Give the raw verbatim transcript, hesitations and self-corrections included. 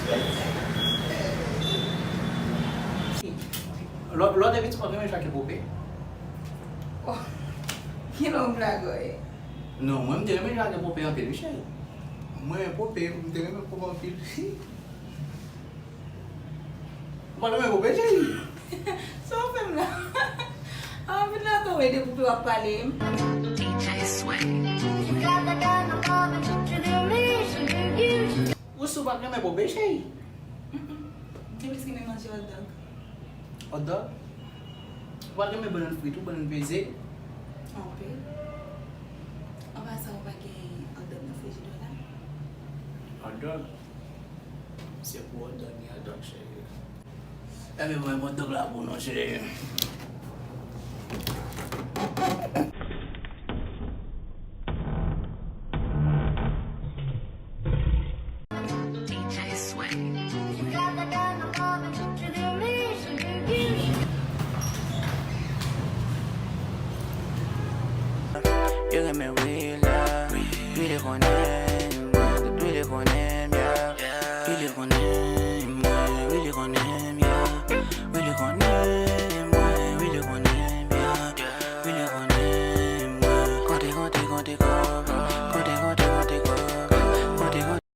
Lè, lè w te piti, w pa t renmen jwe ak pope? Oh, ki long blag ou ye? Non, mwen, m te renmen jwe ak pope anpil, wi, cheri. Mwen, pope, m te renmen pope anpil. Ou pa t renmen pope, cheri? Sa w fè m la? Anpil nan tou, e depi w ap pale. D J Sway. Ou si w pa t renmen pope, cheri? Mm-mm. M te plis renmen manje hot dog. Hot dog? Ou pa t renmen bannann fri tou, bannann peze? Anpil. Anpasan, ou pa gen hot dog nan frijidè la? Hot dog? Se pou hot dog, gen hot dog, cheri. Enben, mwen, hot dog la pou nou, cheri.